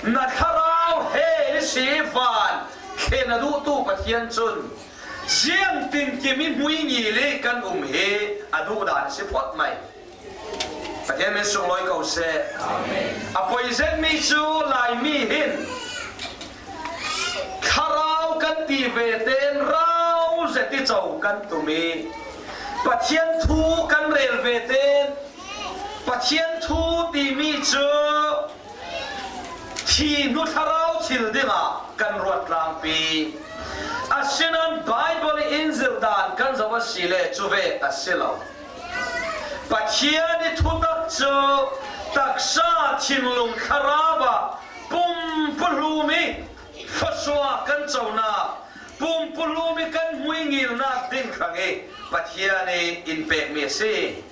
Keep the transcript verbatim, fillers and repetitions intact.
Na thlarau hell i si van thlen a duhtu Pathian cun ziangtinkim i hmuingil i kan um hi a duh dan a si phawt mai. Pathian min sunglawi ko seh. A poi zetmi cu Laimi hin thlarau kan ti ve tein rau zet i co kan tum i Pathian thu kan rel ve tein Pathian thu timi cu thihnu thlarau thil dingah kan ruat tlangpi. Asinain Baibal i in zirh dan kan zoh a si le cu ve a si lo. Pathian i thutak cu taksa thinlung thlarau ah pumpuhlum i thluasuah kan conak, pumpuhlum i kan hmuingilnak ding thlang i Pathian i in pekmi a si.